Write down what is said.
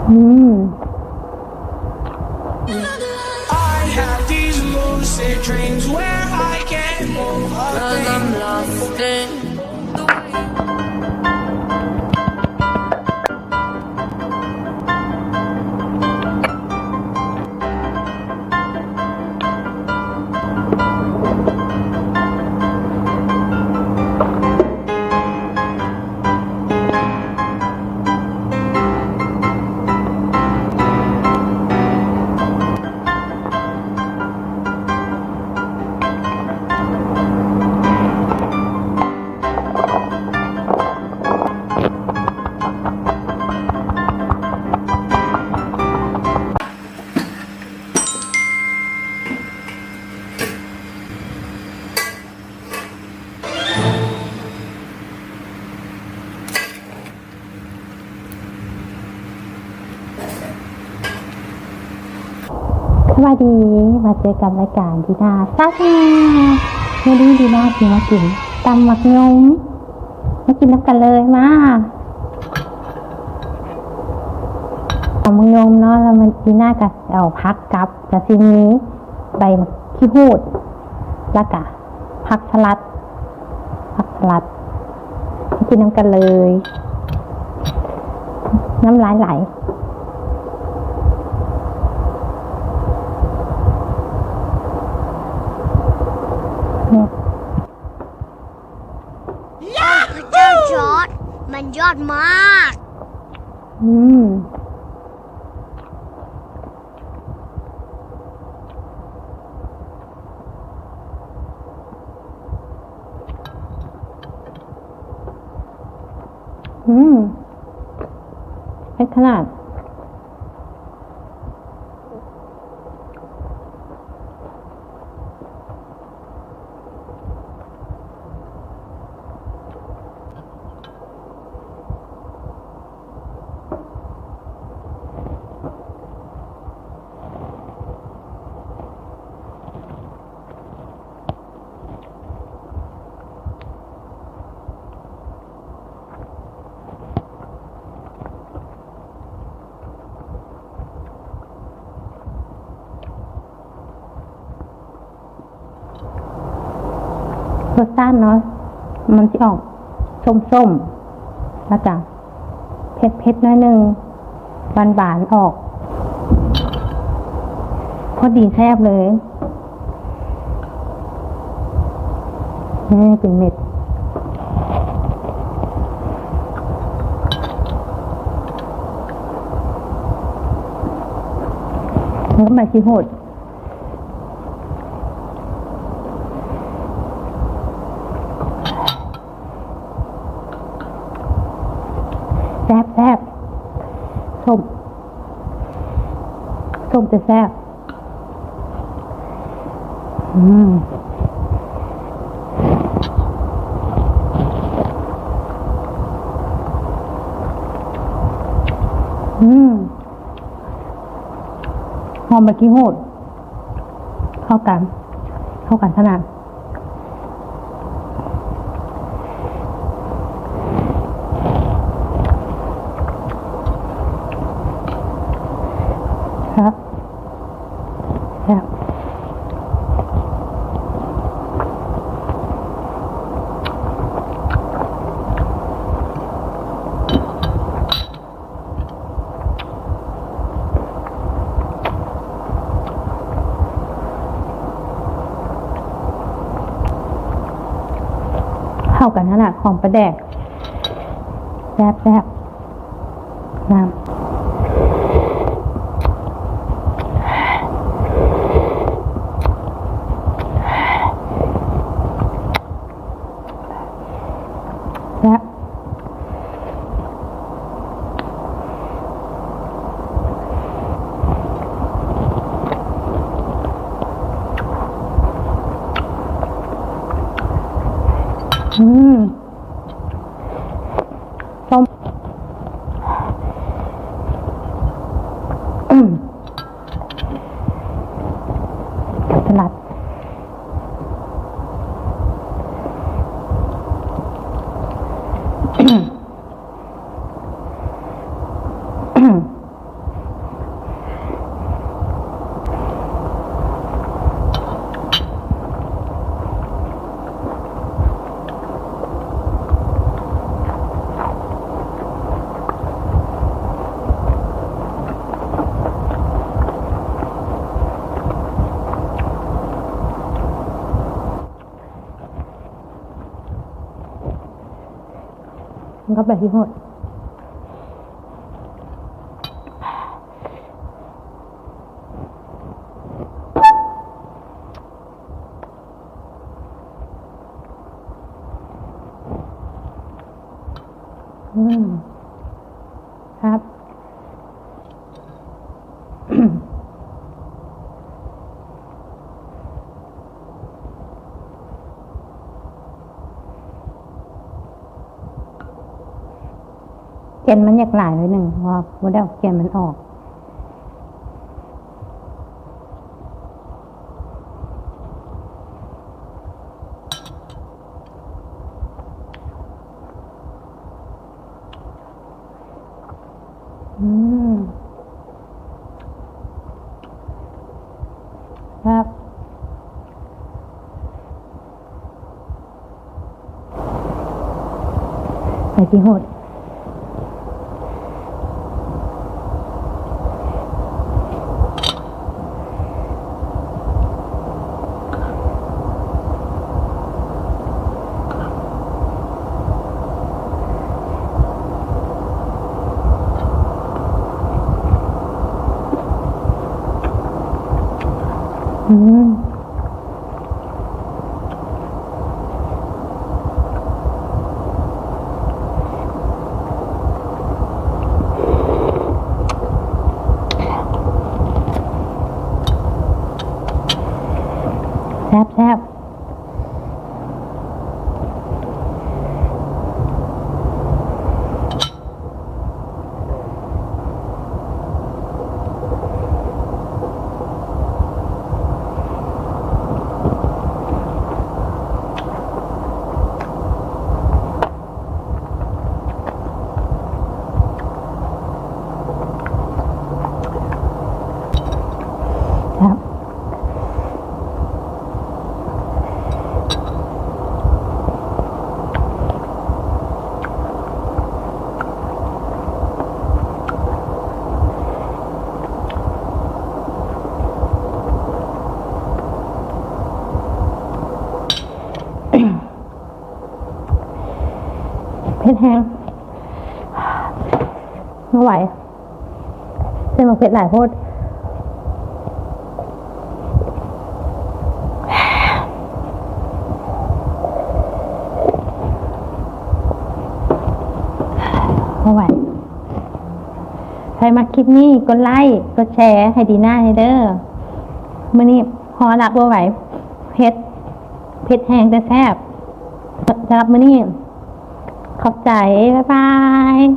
ອືມ. ສະບາຍດີ ມາເຈີກັນລາຍການດີນາຊາແນລ. ມື້ນີ້ດີນາຊິມາກິນຕຳໝາກຍົມ. ມາກິນນຳກັນເລີຍ ມາ. ຕຳໝາກຍົມເນາະ ແລ້ວມັນ ດີນາກະເອົາຜັກກັບ ກະຊິມີໃບໝາກຂີ້ຫູດ ແລ້ວກະຜັກສະຫຼັດ ຜັກສະຫຼັດ ມາກິນນຳກັນເລີຍ. ນ້ຳລາຍໄຫຼ. ໂອ້ ພະເຈົ້າຈອດ ມັນຍອດມາກ. ອືມ. ອືມ ເຜັດຂະໜາດ. ລົດຊາດເນາະ ມັນຊິອອກສົ້ມໆ ແລ້ວກະເຜັດໆ ໜ້ອຍໜຶ່ງ ຫວານໆ ອອກ ພໍດີແຊບເລີຍ. ນີ້ເປັນເມັດ ແລ້ວກະໃບຂີ້ຫູດ. ແຊບໆ ສົ້ມ ສົ້ມແຕ່ແຊບ. ອືມ ອືມ ຫອມໃບຂີ້ຫູດ ເຂົ້າກັນ ເຂົ້າກັນຂະໜາດ. ແຊບ ແຊບ. ເຂົ້າກັນຂະໜາດ ຫອມປາແດກ ແຊບໆ ງາມ ແຊບ. ອືມ ສົ້ມ ອືມ ກັບສະຫຼັດ. ມັນກໍໄປທີ່ຫົດ. ອືມ ຄັບ. ແກ່ນມັນຢາກຫຼາຍໜ້ອຍໜຶ່ງ ເພາະວ່າບໍ່ໄດ້ເອົາແກ່ນມັນອອກ. ອືມ ແຊບ ໄປທີ່ຫົດ. ອືມ ແຊບ ແຊບ. ເຜັດແຮງ ບໍ່ໄຫວ. ໃສ່ໝາກເຜັດຫຼາຍໂພດ. ບໍ່ໄຫວ. ໃຜມັກຄລິບນີ້ ກົດໄລ້ ກົດແຊໃຫ້ດີນ່າແດ່ເດີ. ມື້ນີ້ພໍລະ ບໍ່ໄຫວ. ເຜັດ ເຜັດແຮງແຕ່ແຊບ. ສຳລັບມື້ນີ້ ຂອບໃຈ. ບາຍບາຍ.